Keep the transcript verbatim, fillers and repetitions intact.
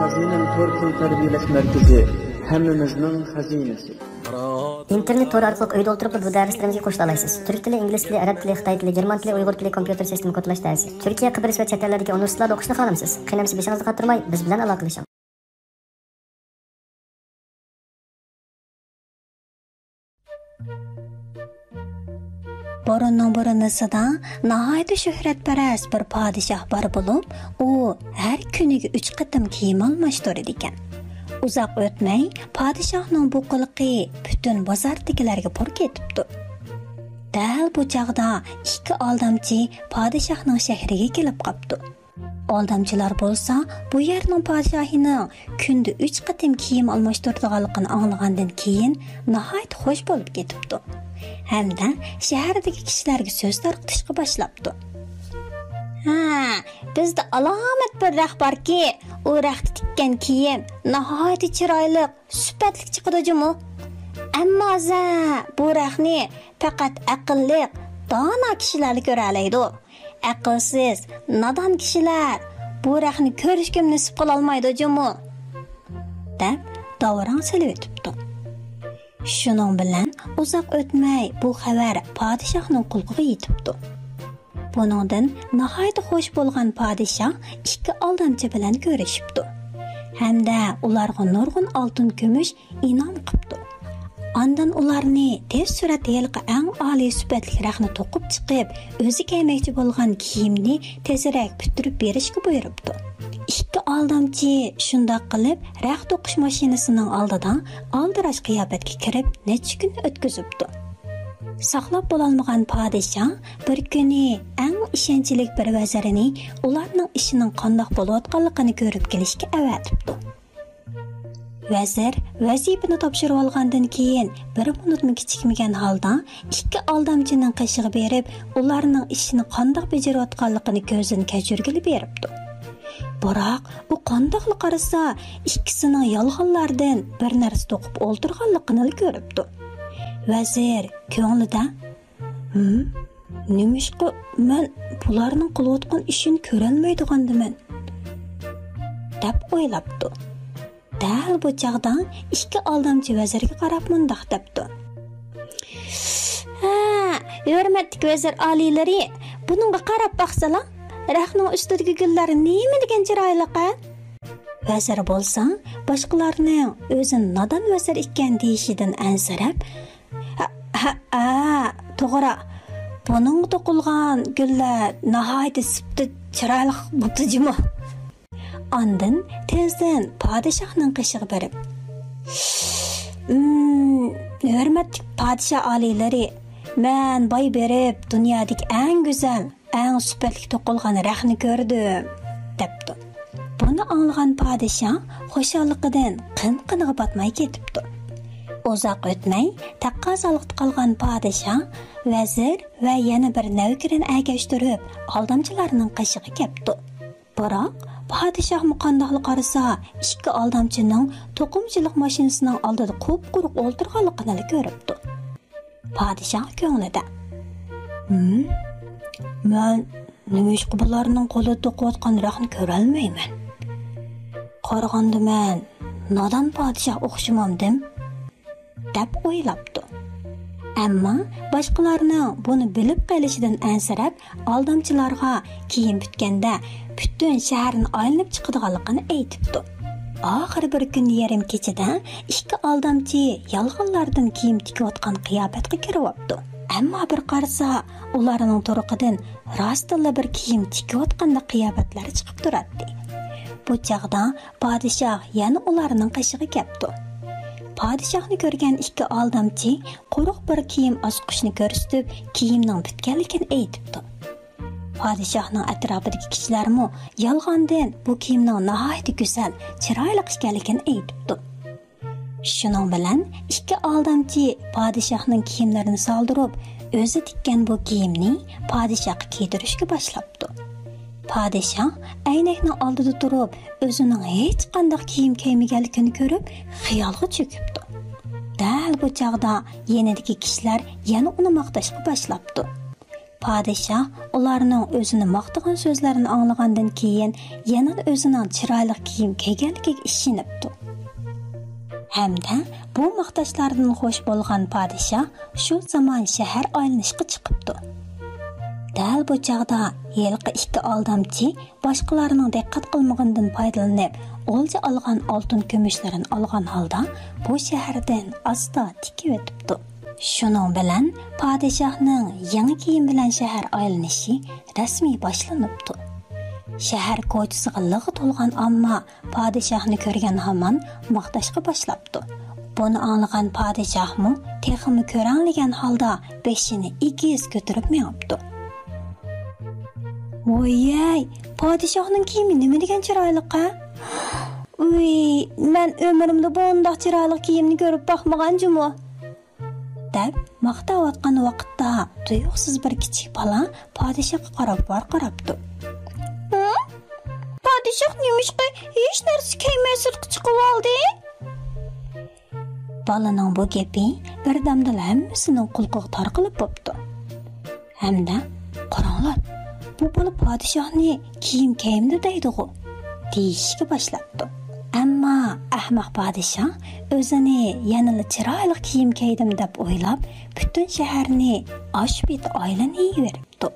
خەزىنەم تور تىل تەربىيەلەش مەركىزى، ھەممىمىزنىڭ خەزىنىسى. ئىنتېرنېت تورى ئارقىلىق ئۆيدە ئولتۇرۇپلا بۇ دەرسلىرىمىزگە قوشۇلالىسىز. تۈرك تىلى، ئىنگلىز تىلى، ئەرەب تىلى، خىتاي تىلى، گېرمان تىلى، ئۇيغۇر تىلى، كومپيۇتېر سىستېما كودلاش دەرسى. تۈركىيە، قەبرىس ۋە چەت ئەللەردىكى ئۇنىۋېرسىتېتلاردا ئوقۇشنى خالامسىز؟ قېنى ئەمىسە بېشىڭىزنى قاتۇرماي، بىز بىلەن ئالاقىلىشىڭ. بۇرۇننىڭ بۇرۇنىسىدا ناھايىتى شۆھرەتپەرەس بىر پادىشاھ بار بولۇپ، ئۇ ھەر كۈنىگە ئۈچ قېتىم كىيىم ئالماشتۇرىدىكەن. ئۇزاق ئۆتمەي، پادىشاھنىڭ بۇ قىلىقى پۈتۈن بازاردىكىلەرگە پۇر كېتىپتۇ. دەل بۇ چاغدا ئىككى ئالدامچى پادىشاھنىڭ شەھىرىگە كېلىپ قاپتۇ. ئالدامچىلار بولسا بۇ يەرنىڭ پادىشاھىنىڭ كۈندە ئۈچ قېتىم كىيىم ئالماشتۇرىدىغانلىقىنى ئاڭلىغاندىن كېيىن ناھايىتى خوش بولۇپ كېتىپتۇ ھەمدە شەھەردىكى كىشىلەرگە سۆز تارقىتىشقا باشلاپتۇ. ھە، بىزدە ئالامەت بىر رەخ باركى، ئۇ رەختە تىككەن كىيىم ناھايىتى چىرايلىق، سۈپەتلىك چىقىدۇ جۇمۇ. ئەمما زە، بۇ رەخنى پەقەت ئەقىللىق، دانا كىشىلەرلا كۆرەلەيدۇ. ئەقىلسىز، نادان كىشىلەر بۇ رەخنى كۆرۈشكىمۇ نېسىپ قىلالمايدۇ جۇمۇ، دەپ داۋراڭ سېلىۋېتىپتۇ. شۇنىڭ بىلەن ئۇزاق ئۆتمەي بۇ خەۋەر پادىشاھنىڭ قۇلىقىغا يېتىپتۇ. بۇنىڭدىن ناھايىتى خوش بولغان پادىشاھ ئىككى ئالدامچى بىلەن كۆرۈشۈپتۇ ھەمدە ئۇلارغا نۇرغۇن ئالتۇن، كۈمۈش ئىنئام قىپتۇ. ئاندىن ئۇلارنى تېز سۈرئەتتە ھېلىقى ئەڭ ئالىي سۈپەتلىك رەخنە توقۇپ چىقىپ، ئۆزى كىيمەكچى بولغان كىيىمنى تېزرەك پۈتتۈرۈپ بېرىشكە بۇيرۇپتۇ. ئىككى ئالدامچى شۇنداق قىلىپ، رەخ توقۇش ماشىنىسىنىڭ ئالدىدا ئالدىراش قىياپەتكە كىرىپ، نەچچە كۈن ئۆتكۈزۈپتۇ. ساقلاپ بولالمىغان پادىشاھ بىر كۈنى ئەڭ ئىشەنچلىك بىر ۋەزىرىنى ئۇلارنىڭ ئىشىنىڭ قانداق بولۇۋاتقانلىقىنى كۆرۈپ كېلىشكە ئەۋەتىپتۇ. ۋەزىر ۋەزىپىنى تاپشۇرۇۋالغاندىن كېيىن، بىر مىنۇتمۇ كېچىكمىگەن ھالدا ئىككى ئالدامچىنىڭ قېشىغا بېرىپ، ئۇلارنىڭ ئىشىنى قانداق بېجىرىۋاتقانلىقىنى كۆزدىن كەچۈرگىلى بېرىپتۇ. بىراق، ئۇ قانداقلا قارىسا، ئىككىسىنىڭ يالغانلاردىن بىر نەرسە توقۇپ ئولتۇرغانلىقىنىلا كۆرۈپتۇ. ۋەزىر كۆڭلىدە، ھىم، نېمىشقا مەن بۇلارنىڭ قىلىۋاتقان ئىشىنى كۆرەلمەيدىغاندىمەن؟ دەپ ئويلاپتۇ. دەل بۇ چاغدا ئىككى ئالدامچى ۋەزىرگە قاراپ مۇنداق دەپتۇ. ھە، ھۆرمەتلىك ۋەزىر ئالىيلىرى، بۇنىڭغا قاراپ باقسىلا، رەخنىڭ ئۈستىدىكى گۈللەر نېمە دېگەن چىرايلىق ھە؟ ۋەزىر بولسا باشقىلارنىڭ ئۆزىنى نادان ۋەزىر ئىكەن دېيىشىدىن ئەنسىرەپ، ھە، ھە، ھە، توغرا. بۇنىڭغا توقۇلغان گۈللەر ناھايىتى سىپتا چىرايلىق بوپتۇ جۇمۇ. ئاندىن تېزدىن پادىشاھنىڭ قېشىغا بېرىپ، ھىم، ھۆرمەتلىك پادىشاھ ئالىيلىرى، مەن باي بېرىپ دۇنيادىكى ئەڭ گۈزەل، ئەڭ سۈپەتلىك توقۇلغان رەخنە كۆردۈم، دەپتۇ. بۇنى ئاڭلىغان پادىشاھ خۇشاللىقىدىن قىن-قىنىغا پاتماي كېتىپتۇ. ئۇزاق ئۆتمەي، تەققازالىقتا قالغان پادىشاھ، ۋەزىر ۋە يەنە بىر نەۋكىرىنى ئەگەشتۈرۈپ، ئالدامچىلارنىڭ قېشىغا كەپتۇ. بىراق، پادىشاھمۇ قانداقلا قارىسا، ئىككى ئالدامچىنىڭ توقۇمىچىلىق ماشىنىسىنىڭ ئالدىدا قۇپقۇرۇق ئولتۇرغانلىقىنىلا كۆرۈپتۇ. پادىشاھ كۆڭلىدە، ھىم، مەن نېمىشقا بۇلارنىڭ قولىدا توقۇۋاتقان رەخنە كۆرەلمەيمەن؟ قارىغاندا مەن نادان پادىشاھ ئوخشىمامدىم؟ دەپ ئويلاپتۇ. ئەمما باشقىلارنىڭ بۇنى بىلىپ قېلىشىدىن ئەنسىرەپ، ئالدامچىلارغا كىيىم پۈتكەندە پۈتۈن شەھەرنى ئايلىنىپ چىقىدىغانلىقىنى ئېيتىپتۇ. ئاخىرى بىر كۈن يېرىم كېچىدە ئىككى ئالدامچى يالغانلاردىن كىيىم تىكىۋاتقان قىياپەتكە كىرىۋاپتۇ. ئەمما بىر قارىسا، ئۇلارنىڭ تۇرقىدىن راستتىنلا بىر كىيىم تىكىۋاتقاندەك قىياپەتلەر چىقىپ تۇراتتى. بۇ چاغدا پادىشاھ يەنە ئۇلارنىڭ قېشىغا كەپتۇ. پادىشاھنى كۆرگەن ئىككى ئالدامچى قۇرۇق بىر كىيىم ئاسقۇچنى كۆرسىتىپ، كىيىمنىڭ پۈتكەنلىكىنى ئېيتىپتۇ. پادىشاھنىڭ ئەتراپىدىكى كىشىلەرمۇ يالغاندىن بۇ كىيىمنىڭ ناھايىتى گۈزەل، چىرايلىق ئىكەنلىكىنى ئېيتىپتۇ. شۇنىڭ بىلەن ئىككى ئالدامچى پادىشاھنىڭ كىيىملىرىنى سالدۇرۇپ، ئۆزى تىككەن بۇ كىيىمنى پادىشاھقا كىيدۈرۈشكە باشلاپتۇ. پادىشاھ ئەينەكنىڭ ئالدىدا تۇرۇپ، ئۆزىنىڭ ھېچقانداق كىيىم كىيمىگەنلىكىنى كۆرۈپ، خىيالغا چۆكۈپتۇ. دەل بۇ چاغدا يېنىدىكى كىشىلەر يەنە ئۇنى ماختاشقا باشلاپتۇ. پادىشاھ ئۇلارنىڭ ئۆزىنى ماختىغان سۆزلىرىنى ئاڭلىغاندىن كېيىن، يەنىلا ئۆزىنىڭ چىرايلىق كىيىم كىيگەنلىكىگە ئىشىنىپتۇ. ھەمدە بۇ ماختاشلاردىن خوش بولغان پادىشاھ شۇ زامان شەھەر ئايلىنىشقا چىقىپتۇ. دەل بۇ چاغدا ھېلىقى ئىككى ئالدامچى باشقىلارنىڭ دىققەت قىلمىغىنىدىن پايدىلىنىپ، ئولجا ئالغان ئالتۇن كۈمۈشلىرىنى ئالغان ھالدا بۇ شەھەردىن ئاستا تىكىۋېتىپتۇ. شۇنىڭ بىلەن پادىشاھنىڭ يېڭى كىيىم بىلەن شەھەر ئايلىنىشى رەسمىي باشلىنىپتۇ. شەھەر كوچىسىغا لىغ تولغان ئامما پادىشاھنى كۆرگەن ھامان ماختاشقا باشلاپتۇ. بۇنى ئاڭلىغان پادىشاھمۇ تېخىمۇ كۆرەڭلىگەن ھالدا بېشىنى ئېگىز كۆتۈرۈپ مېڭىپتۇ. ۋوييەي، پادىشاھنىڭ كىيىمى نېمە دېگەن چىرايلىق ھە؟ ئۇي، مەن ئۆمرۈمدە بۇنداق چىرايلىق كىيىمنى كۆرۈپ باقمىغان جۇمۇ. دەپ ماختاۋاتقان ۋاقىتتا تۇيۇقسىز بىر كىچىك بالا پادىشاھقا قاراپ ۋارقىراپتۇ. ھە؟ پادىشاھ نېمىشقا ھېچ نەرسە كىيمەي سىرتقا چىقىۋالدى؟ بالىنىڭ بۇ گېپى بىردەمدىلا ھەممىسىنىڭ قۇلىقىغا تارقىلىپ بوپتۇ. ھەمدە، قاراڭلار، بۇ بالا پادىشاھنى كىيىم كىيمىدى دەيدىغۇ، دېيىشكە باشلاپتۇ. ئەمما ئەخمەق پادىشاھ ئۆزىنى يەنىلا چىرايلىق كىيىم كىيدىم دەپ ئويلاپ، پۈتۈن شەھەرنى ئاشۇ پېتى ئايلىنىۋېرىپتۇ.